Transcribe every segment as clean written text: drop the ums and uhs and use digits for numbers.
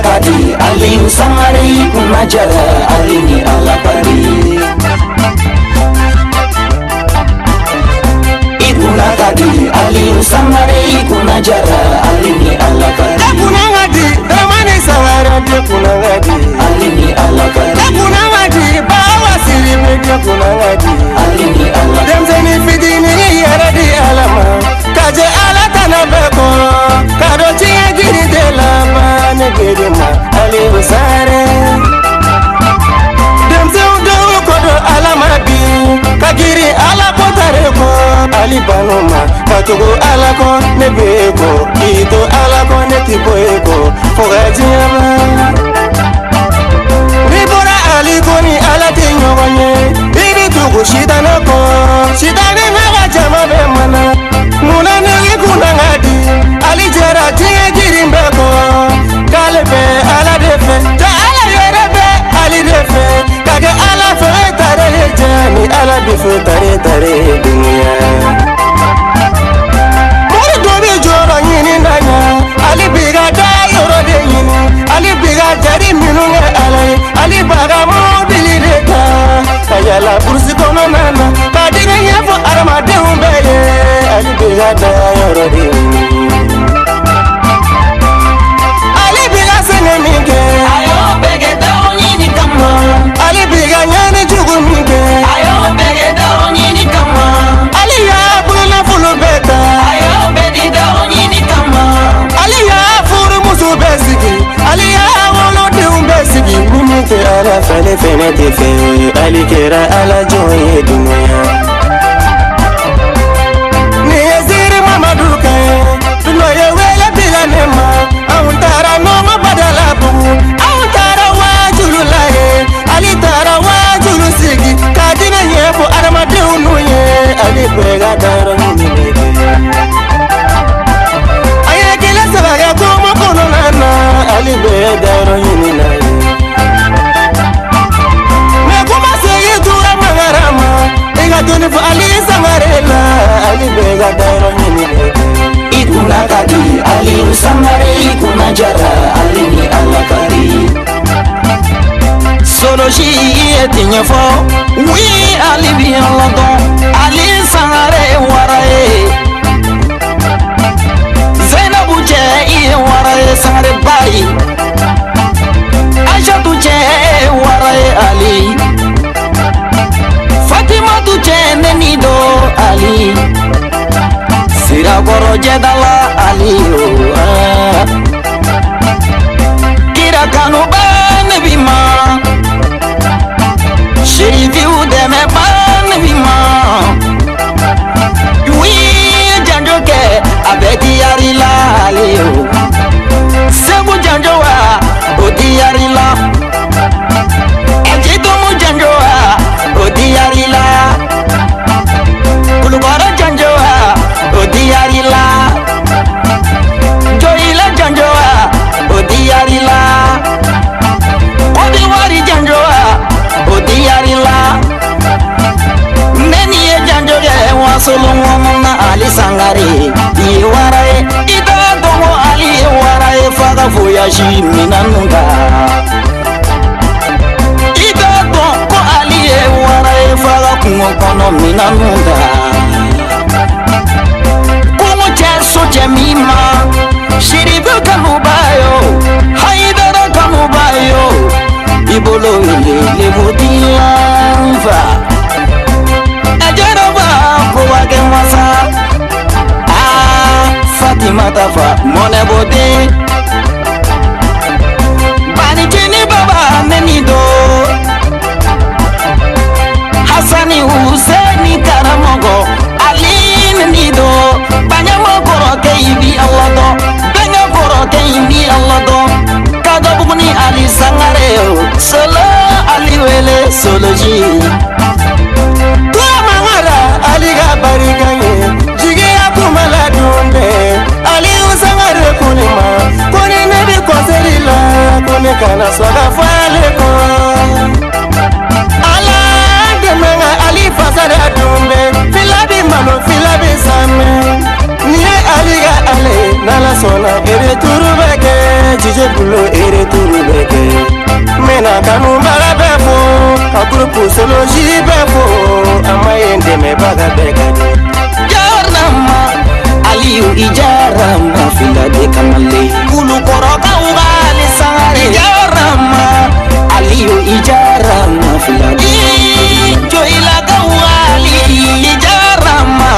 Kadi Aliou Sangare kunna jara Ali ni Ala kadi. Ikuna kadi Aliou Sangare kunna jara Ali ni Ala kadi. Kuna kadi Dramane Sangare kuna kadi Ali ni Ala kadi. Kuna kadi Bawa Siribe kuna kadi Ali ni Ala kadi. Denmisɛnnin fitinin i yɛrɛ di Ala ma ka jɛ Ala tana bɛɛ kɔ ka dɔn diɲɛ jiri tɛ laban ne gere ma Aliou Sangare. Denmisɛnw dɔw ko don Ala ma bi ka girin Ala ko tare kɔ Ali banu ma ka tugu Ala kɔ ne bɛ e kɔ k'i to Ala kɔ ne ti bɔ e kɔ fo ka diɲɛ ban. N'i bɔra Ali ko ni Ala tɛ ɲɔgɔn ye i bɛ tugu sitanɛ kɔ sitanɛ n'a ka jama bɛ mana munna ne i kunna ka di Ali jɛra diɲɛ girin bɛɛ kɔ k'ale bɛ Ala de fɛ ja Ala yɛrɛ bɛ Ali de fɛ ka kɛ Ala fɛ tare ye ja ni Ala bɛ fɛ tare tare dunuya. Mori dɔ bɛ jɔyɔrɔ ɲini na ɲa Ali b'i ka da yɔrɔ de ɲini Ali b'i ka jari minnu kɛ Ala ye Ali b'a ka mobili de ta ka yala burusi kɔnɔna na ka diinɛ ɲɛfɔ adamadenw bɛɛ ye Ali b'i ka da yɔrɔ de ɲini. Ali b'i ka sɛnɛ min kɛ A y'o bɛɛ kɛ dɔrɔn ɲini kama. Ali b'i ka ɲani jugu min kɛ A y'o bɛɛ kɛ dɔrɔn ɲini kama. Ali y'a bolonafolo bɛɛ ta A y'o bɛɛ di dɔrɔn ɲini kama. Ali y'a furumuso bɛɛ sigi Ali y'a wolodenw bɛɛ sigi ni min tɛ Ala fɛ ne fɛnɛ tɛ fɛ o ye Ali kɛra Ala jɔn ye dunuya. Nin ye Siri Mamadu kan ye tun dɔ ye wele bila ne ma anw taara nɔngɔ Badalabugu anw taara waajulu la ye Ali taara waajulu sigi ka diinɛ ɲɛfɔ adamadenw n'u ye Ali bɛɛ ka dayɔrɔ ɲini de kɛ. A ye kile saba kɛ kungo kɔnɔna na Ali bɛɛ dayɔrɔ ɲini na ye. Mɛ kuma segin tura mangara ma i ka dɔnni fɔ Ali Sangare la Ali bɛɛ ka dayɔrɔ ɲini de kɛ. I kunna kadi Aliou Sangare i kunna jara Ali ni Ala kadi. Solosi i ye tiɲɛ fɔ oui Ali bi Ala dɔn Ali Sangare ye wara ye. Zainabu cɛ i ye wara ye Sangare ba ye. Aïchatou cɛ ye wara ye Ali. Fatimatu cɛ ne ni do Ali. Sirakɔrɔ jɛdala Ali o ah. Kira kanuba ne bi ma Sherifiw dɛmɛba ne bi ma Oui janjo kɛ a bɛɛ diyar'i la Ali o. Segu janjo wa o diyar'i la Ɛjitumu janjo wa o diyar'i la Kulukɔrɔ janjo wa o diyar'i la Joyila janjo wa o diyar'i la Kodiwari janjo wa o diyar'i la Ne ni ye janjo kɛ wasolon kɔnɔna Ali Sangare i ye wara ye i t'a dɔn ko Ali ye wara ye f'a ka voyage minɛnw ta i t'a dɔn ko Ali ye wara ye f'a ka kungo kɔnɔ minɛnw ta kungo cɛ so cɛ min ma Siribe kanuba yo Hayidara kanuba yo i bolo wele lebu ti la n fa Ajaraba ko wa kɛ wasa aa Fatimata fa mɔnɛ b'o den Banicini baba ne ni do Hasani Huseni karamɔgɔ Ali ne ni do Baɲama kɔrɔkɛ i bi Ala dɔn Bɛnkɛ kɔrɔkɛ i bi Ala dɔn Kadɔbugu ni Ali Sangare o Solo Ali wele Soloji. Tura mangara Ali ka barika ye jigiya kuma la don bɛɛ Aliou Sangare ko ne ma ko ni ne bɛ kɔseri la ko ne kana sɔn ka fɔ ale kɔ. Ala dɛmɛ ka Ali Retour bɛ kɛ jije bolo e retour bɛ kɛ n bɛna kanubaga bɛɛ fo ka groupe soloji bɛɛ fo a ma ye n dɛmɛbaga bɛɛ ka di. Jarama Aliyu i jarama fila de kamale Kulukɔrɔkaw b'ale sangare jarama Aliyu i jarama fila de Joyilakaw Ali i jarama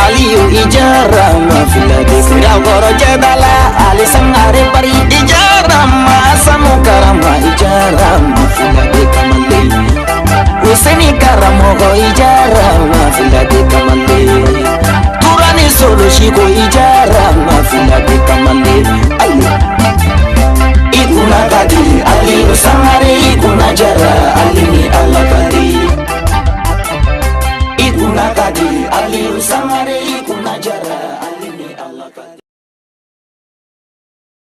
Aliyu i jarama fila de Sirakɔrɔ Jɛdala Ali Sangare bari i jarama Sanu Karama i jarama fila de kamale Useni Karamɔgɔ i jarama fila de kamale Turani solo siko i jarama fila de kamale ayi I kunna ka di Aliyu Sangare i kunna jara Ali ni Ala ka di I kunna ka di Aliyu Sangare i kunna